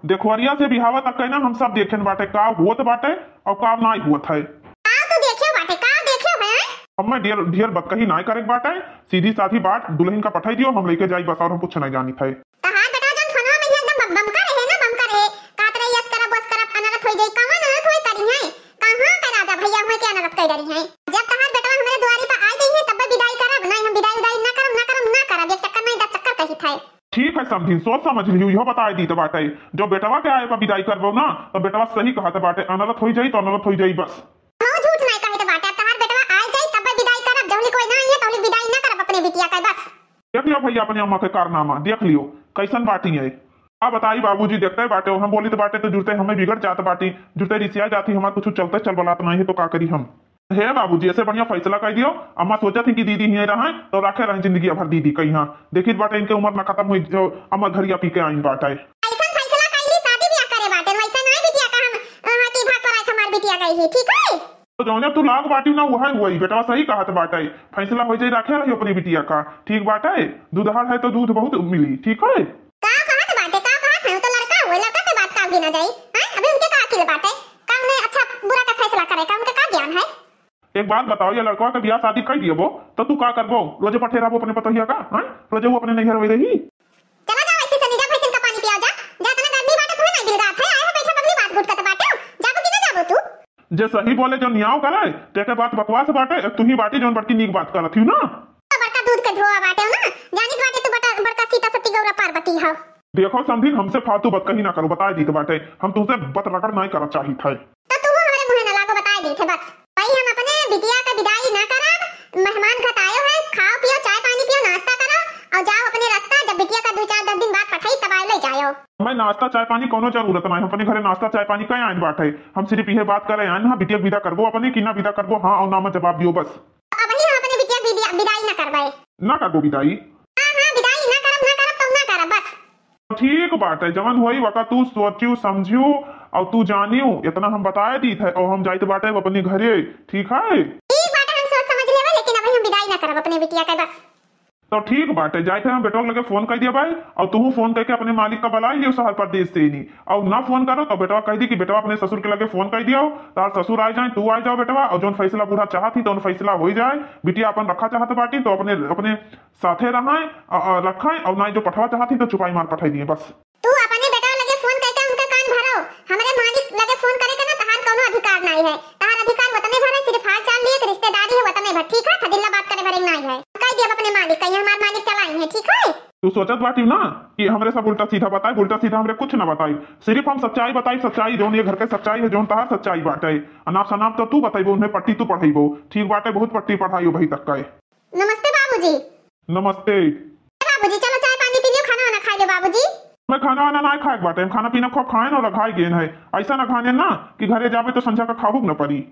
देखवरिया से बिहावा तक के ना हम सब देखेन बाटे, का होत बाटे और का नाई होत है। का तू देखे बाटे, का देखे है? अब मैं ढेर, ढेर बतकही नाय करे के बाटे, सीधी साधी बात, दुलहिन का पठाई दियो, हम लइके जाई बस, और हम कुछ नाय जानित है। तहार बेटवा जौन फोनवा में एकदम बम, बमका रहे ना, बमका रहे, कहत रहे, "यस करब, वस करब, अनरथ होई जाई।" कवन अनरथ होई करी है? कहाँ के राजा भैया हुए के अनरथ कई डरी है? जब तहार बेटवा हमरे दुआरी पर आ जाई है, तब विदाई करब, नहीं हम विदाई, विदाई ना करब, ना करब, ना करब, एक चक्कर नहीं, दस चक्कर कहित है। ठीक है समधिन, सोच समझ लियो, इहो बताए दीत बाटे, जो बेटवा के आए पर विदाई करबो ना, तो बेटवा सही कहत बाटे, अनरथ होई जाई तो अनरथ होई जाई बस। हम झूठ नहीं कहित बाटे, अब तहार बेटवा आ जाई, तब विदाई करब, जौली कोई ना आई है, तौली विदाई ना करब अपने बिटिया के बस। देख लियो भैया अपने अम्मा के कारनामा, देख लियो कैसन बाटी है। अब बताई बाबूजी देखते बाटे, हम बोलित बाटे तो जुरते हमें बिगड़ जात बाटी, जुरते रिसिया जाती, हमार कुछ चलते चल बलात नहीं है तो का करी हम। हे बाबूजी, ऐसे बढ़िया फैसला कर दियो। अम्मा सोचत ही कि दीदी हियाँ रहे तो राखे रहे जिंदगी भर दीदी कहीं। हाँ, देखित बाटे इनके उम्र ना खत्म हुई जो अम्मा घरिया पी के आइन बाटे। ऐसन फैसला कैली शादी ब्याह करे बाटे, वैसे नहीं बिटिया का हम, अ, कि भाग पर आए हमार बिटिया गई ही, ठीक है? तो जौने तू लाग बाटी ना, वही, वही, बेटवा सही कहत बाटे, फैसला हो जाई, राखे रही अपनी बिटिया का, ठीक बाटे, दूधहर है तो दूध बहुत मिली, ठीक है? का कहत बाटे, का कहत है? वो तो लड़का हुए, लड़का के बात का गिना जाई, हैं? अभी उनके का अकिल बाटे, का उन्हें अच्छा बुरा का फैसला करे का, उनके का ज्ञान है? एक बात बताओ, ये लड़कवा के बियाह शादी कर दियबो, तो तू का करबो? रोजे पठे रहबो अपने पतोहिया का, हैं? रोजे वो अपने नैहर वही रही? चला जाओ, ऐसे से निजा भैंसिन का पानी पिया जा, जा, इतना गर्मी बाटे, तुम्हें नहीं दिल रात है, आए हो बैठा बगली बात गुटकत बाटे, जाबो कि ना जाबो तू? जे सही बोले, जो नियाव करे, तेके बात बकवास बाटे, एक तू ही बाटी जौन बड़की नीक बात करत हियो ना। तो बड़का दूध के धोआ बाटे हो ना, जानित बाटे तू बड़का, बड़का सीता सती गौरा पार्वती हो। देखो समधिन, हमसे फालतू बात कहीं ना करो, बताए दीत बाटे, हम तुमसे बतरगड़ नहीं करत चाहित है। तो तू हमरे मुँहे न लागो, बताए दीत है बस। भाई हम अपने बिटिया का विदाई ना करब, मेहमान घर आयो है, खाओ पियो, चाय पानी पियो, नाश्ता करो और जाओ अपने रास्ता। जब बिटिया का दो चार दस दिन बाद पठाई तब आए ले जायो। मैं नाश्ता चाय पानी कोनो जरूरत नहीं, हम अपने घरे नाश्ता चाय पानी कहीं आइन बाटे, हम सिर्फ यह बात करे आइन, हाँ बिटिया विदा करबो अपने कि ना विदा करबो, हाँ और ना में जवाब दियो बस। अबही हम अपने बिटिया विदा-, विदाई ना करबे। ना करबो विदाई? हाँ, हाँ, विदाई ना करब, ना करब, तो ना करब, बस। ठीक बाटे, जवन होई वका तू सोचियो, समझियो, और तू जानियो, इतना हम बताए दीत है, और हम जाइत बाटे अपने घरे, ठीक है? ठीक बाटे, हम सोच समझ लेबे, लेकिन अबही हम विदाई ना करब अपने बिटिया के, बस। तो ठीक बाटे, जाइत है हम बेटवा लगे फोन कर दिया भाई, और तू फोन करके अपने मालिक का बुला लियो शहर परदेश से ही। और ना फोन करो तो बेटवा कह दी कि बेटवा अपने ससुर के लगे फोन कर दियो, तार ससुर आ जाए, तू आ जाओ बेटवा, और जौन फैसला बूढ़ा चाहत ही तो फैसला हो जाए। बिटिया अपन रखा चाहत बाटी तो अपने, अपने साथे रखाएं, अ, अ, रखाएं, और ना जो पठवा चाहत ही तो चुपाई मार पठाई दिए बस। तू अपने बेटवा लगे फोन करके उनका कान भरो, हमरे मालिक लगे फोन करे के ना तहार कोनो अधिकार नाई है। तहार अधिकार वतने भर है, सिर्फ हाल चाल लिए, रिश्तेदारी है वतने भर, ठीक है? फजिल्ला बात करे भरे नाई है। कह दिया अपने मालिक का, ये हमार मालिक चलाई है, ठीक है? तू सोचत बाटी ना कि हमरे सब उल्टा सीधा बताई, उल्टा सीधा हमरे कुछ ना बताई, सिर्फ हम सच्चाई बताई, सच्चाई जौन ये घर के सच्चाई है, जौन तहार सच्चाई बाटे। अनाप शनाप तो तू बतैबो, उन्हें पट्टी तू पढ़ैबो, ठीक बाटे, बहुत पट्टी पढ़ाई हो भाई तक का है। नमस्ते बाबूजी। नमस्ते। ए बाबूजी, चलो चाय पानी पी लियो, खाना वाना खाई लो बाबूजी। मैं खाना वाना ना खाए के बाटे, हम खाना पीना खूब खाएन और अघाई गेन है। ऐसा ना खाने ना कि घरे जाबे तो संझा का खाहू न पड़ी।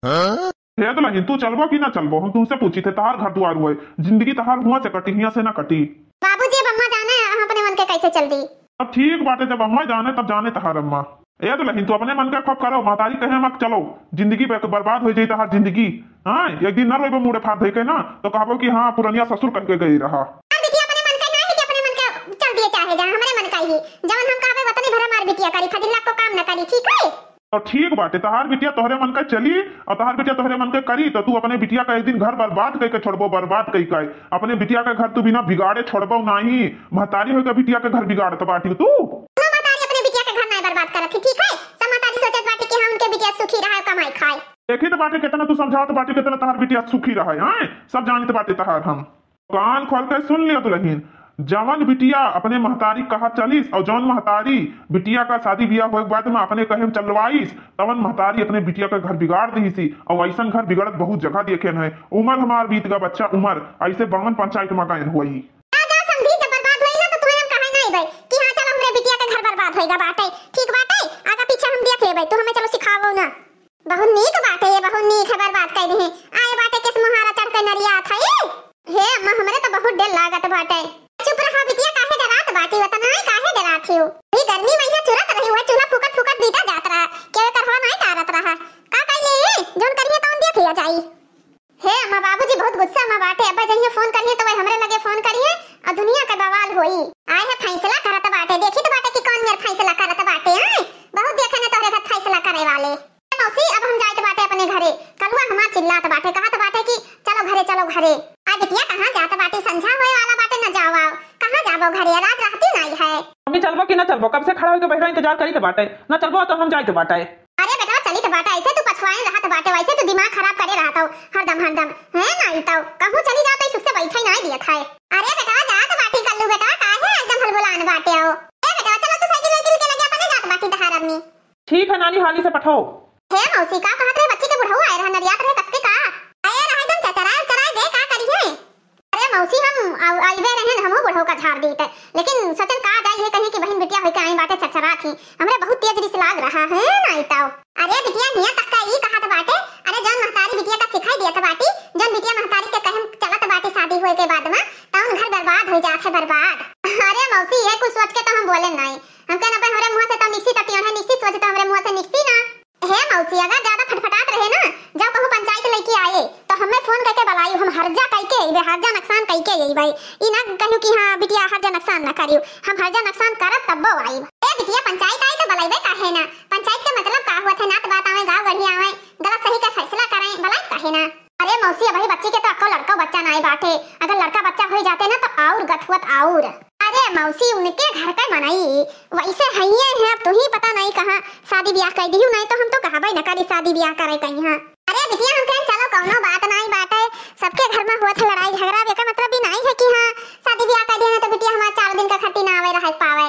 हाँ? हे दुलहिन, तू चलबो कि ना चलबो? हम तुमसे पूछी थे, तहार घर दुआर हुए, जिंदगी तहार हुआ से कटी, हिया से ना कटी। बाबूजी, अब अम्मा जाने, हम अपने मन के कैसे चल दी? अब ठीक बाटे, जब अम्मा जाने तब जाने तहार अम्मा। ए दुलहिन, तू अपने मन के खूब करो, महतारी कहे मत चलो, जिंदगी बर-, बर्बाद हो जाई तहार जिंदगी। हाँ, एक दिन ना रोइबो मुड़े फाड़ धइके ना, तो कहबो कि हाँ, पुरनिया ससुर कह के गई रहा। हमार बिटिया अपने मन के ना है कि अपने मन के चल दिए चाहे जहाँ, हमरे मन का ही। जवन हम कहबे वतने भर हमार बिटिया करी, फजिल्ला को काम ना करी, ठीक है? तो ठीक बाटे, तहार बिटिया तोहरे मन के चली और तहार बिटिया तोहरे मन के करी, तो तू अपने बिटिया का एक दिन घर बर्बाद कइके छोड़बो, बर्बाद कइके। अपने बिटिया का घर तू बिना बिगाड़े छोड़बो नाही, महतारी होइके बिटिया के घर बिगाड़त बाटी तू। कोनो महतारी अपने बिटिया के घर नाय बर्बाद करत ही, ठीक है? सब महतारी सोचत बाटी कि हाँ, उनके बिटिया सुखी रहे, कमाई खाए। देखी तो बाटे, कितना तू समझावत बाटी, कितना तहार बिटिया सुखी रहे, हाँ? सब जानत बाटे तहार हम। कान खोल के सुन लियो दुलहिन, जवन बिटिया अपने महतारी कहा चलिस और जवन महतारी बिटिया का शादी बियाह होए के बाद में अपने कहे में चलवाइस, तवन महतारी अपने बिटिया का घर बिगाड़ दीसी। और ऐसन घर बिगड़त बहुत जगह देखे हैं। उमर हमार बीत गा बच्चा, उमर ऐसे बावन पंचायत में गयन हुई। जा, जा, समधी, जब बर्बाद होई ना, तो तुम्हें हम कहे नहीं भाई कि हाँ, चलो, हमरे बिटिया के घर बर्बाद होएगा बाटे, ठीक बाटे, आगा पीछे हम देख लेबै, तू हमें चलो सिखावो ना। बहुत नीक बाटे, ये बहुत नीक है, बर्बाद कर दी है। आए बाटे केस मोहारा चढ़ के नरिया था ये। हे अम्मा, हमरे तो बहुत डर लागत बाटे। चुप रहा बिटिया, काहे डरात बाटी, वतना ही काहे डरात हियो? भी गर्मी में यहाँ चुरत रही हुआ, चूल्हा फूकत फूकत बीता जात रहा, केवे करवा नहीं टारत रहा। का कइले ये? जौन करिए तौन देख लिया जाई। हे अम्मा, बाबूजी बहुत गुस्सा में बाटे। अब्बा जहिया फोन करिए तो वह हमरे लगे फोन करिए और दुनिया का बवाल होई। आए है फैसला करत बाटे, देखी तो बाटे कि कौन मेर फैसला करत बाटे। आए बहुत देखे ने तोहरे घर फैसला करे वाले। मौसी, अब हम जाइत बाटे अपने घरे। कलुआ हमार चिल्लात बाटे, कहत बाटे कि चलो चलो घरे। आ बिटिया, कहाँ जात बाटी? संझा होए वाला बाटे, न जाओ आओ। कहाँ जाबो घरे? आज रहती नाई है। मम्मी, चलबो कि ना चलबो? कब से खड़ा होके बहिरा इंतजार करी त बाटे। ना चलबो तो हम जाई त बाटे। अरे बेटवा, चली त बाटे, ऐसे तू पछुआए रहत बाटे, वैसे तू दिमाग खराब करे रहत हो हरदम हरदम। है ना, ई तो कहूँ चली जाओ तो ई सुख से बैठे ही नाई दियत है। अरे बेटवा, जात बाटी कल्लू बेटवा, काहे एकदम हलबुलान बाटे हो? ए बेटवा, चलो तू साइकिल वाइकिल के लगे अपने जात बाटी तहार अम्मी। ठीक है नानी, हाली से पठो। हे मौसी, का कहत रहे? बच्ची के बुढ़ऊ आए रहा, नरियात रहे, कसके का? आए रहा एकदम चचराए, चचराए गए, का करिए? अरे मौसी, हम अउ-, अइबे रहे, हमहू बुढ़ऊ का झाड़ दीत, लेकिन सोचन का जाई है कहीं कि बहिन बिटिया होइके आई बाटे, चचरात ही। हमरे बहुत तेज रिस लाग रहा है ना, ई ताऊ। अरे बिटिया, हियां तक का ई कहत बाटे, अरे जौन महतारी बिटिया का सिखाई दियत बाटी, जौन बिटिया महतारी के कहे चलत बाटी शादी होए के बाद में, तौन घर बर्बाद हो जात है, बर्बाद। अरे मौसी, ये कुछ सोच के तो हम बोले नाई, हमके ना पे हमरे मुंह से तो निकसी तटियन है, निकसी सोच तो हमरे मुंह से निकसी ना। हे मौसी, अगर ज्यादा फटफटात रहे ना, जब कहूँ पंचायत लेके आए, तो हमें फोन करके बुलाइयो, हम हर्जा कइके अइबे, हर्जा नकसान कइके अइबे। ई ना कहियो कि हाँ बिटिया हर्जा नकसान ना करियो, हम हर्जा नकसान करब तब्बो आइब। ए बिटिया, पंचायत आई तो बुलाइबे काहे ना? पंचायत के मतलब का हुआ थे? नात बात आवे, गाँव गढ़ी आवे, गलत सही का फैसला करें, बुलाइब काहे ना? अरे मौसी, अबही बच्ची के तो अक्को लड़का बच्चा नाई बाटे, अगर लड़का बच्चा होई जाते ना तो और गथुअत और। अरे मौसी, उनके घर का मनई वैसे हइये है, अब तुही पता नाई कहाँ शादी ब्याह कर दिहू, नाई तो हम तो कहबे न करी शादी ब्याह करे कहीं। हाँ अरे बिटिया, हम कहें चलो कौनो बात नाई बाटे, सबके घर में होत है लड़ाई झगड़ा, अब एकर मतलब भी नाई है कि हाँ शादी ब्याह कर दिया ना तो बिटिया हमार चार दिन का खर्ची ना आवे रह पावे।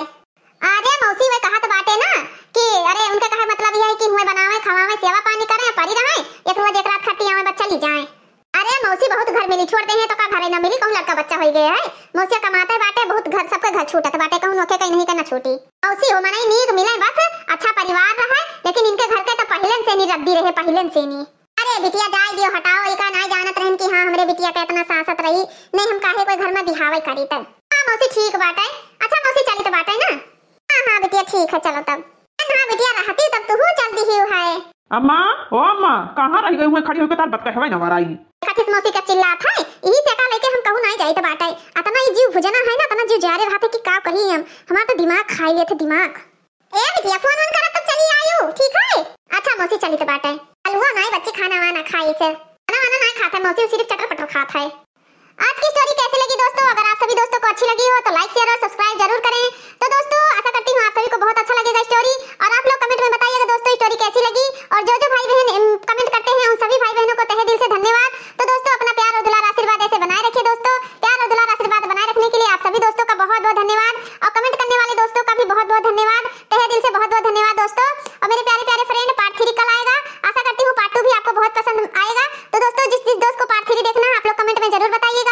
अरे मौसी, वे कहत बाटे ना कि अरे उनके कहे मतलब यह है कि हुए बनावे, खवावे, सेवा पानी करे, परी रहे, एक रोज एक रात खर्ची आवे, बस चली जाए। अरे मौसी, बहुत घर मिली, छोड़ दे हैं तो का घरे ना मिली, कहूँ लड़का बच्चा होई गए है। मौसिया कमाते बाटे, बहुत घर, सबके घर छूटत बाटे, कहूँ नोखे कहीं नहीं करना छूटी। मौसी हो मनई नीक मिले, बस अच्छा परिवार रहे, लेकिन इनके घर के तो पहिलन से नहीं रद्दी रहे, पहिलन से नहीं। अरे बिटिया जाए दियो, हटाओ, एका नाई जानत रहन कि हाँ हमरे बिटिया के इतना सासत रही, नहीं हम काहे कोई घर में बिहावे करी तब। हाँ मौसी ठीक बाटे। अच्छा मौसी चलित बाटे ना? हाँ हाँ बिटिया ठीक है, चलो तब। हाँ बिटिया रहती तब तू चल दी है। अम्मा, ओ अम्मा, कहाँ रह गई हुए खड़ी होके तार बतकहवे न वराई। देखा थिस मौसी का चिल्लात है, यही से का लेके हम कहूँ नाई जाइत बाटे। अतना ही जीव भुजना है ना, अतना जीव जारे रहत है कि का कही हम, हमार तो दिमाग खाई लेत है दिमाग। ए बिटिया, फोन ऑन करत तब चली आयु, ठीक है? अच्छा मौसी, चलित बाटे। अलुआ नाई बच्ची खाना वाना खाई से। खाना वाना नाई खात है मौसी, सिर्फ चटर पटर खात है। आज की स्टोरी कैसी लगी दोस्तों? अगर आप सभी दोस्तों को अच्छी लगी हो तो लाइक, शेयर और सब्सक्राइब जरूर करें। तो दोस्तों, आशा करती हूँ आप सभी को बहुत अच्छा लगेगा स्टोरी। और आप लोग कमेंट में बताइएगा दोस्तों, स्टोरी कैसी लगी। और जो जो भाई बहन, एम, कमेंट करते हैं, उन सभी भाई बहनों को तहे दिल से धन्यवाद। तो दोस्तों, अपना प्यार और दुलार आशीर्वाद ऐसे बनाए रखिए दोस्तों। प्यार और दुलार आशीर्वाद बनाए रखने के लिए आप सभी दोस्तों का बहुत बहुत धन्यवाद। और कमेंट करने वाले दोस्तों का भी बहुत बहुत धन्यवाद, तहे दिल से बहुत बहुत धन्यवाद दोस्तों। और मेरे प्यारे प्यारे फ्रेंड, पार्ट थ्री कल आएगा। आशा करती हूँ पार्ट टू भी आपको बहुत पसंद आएगा। तो दोस्तों, जिस जिस दोस्त को पार्ट थ्री देखना है, आप लोग कमेंट में जरूर बताइएगा।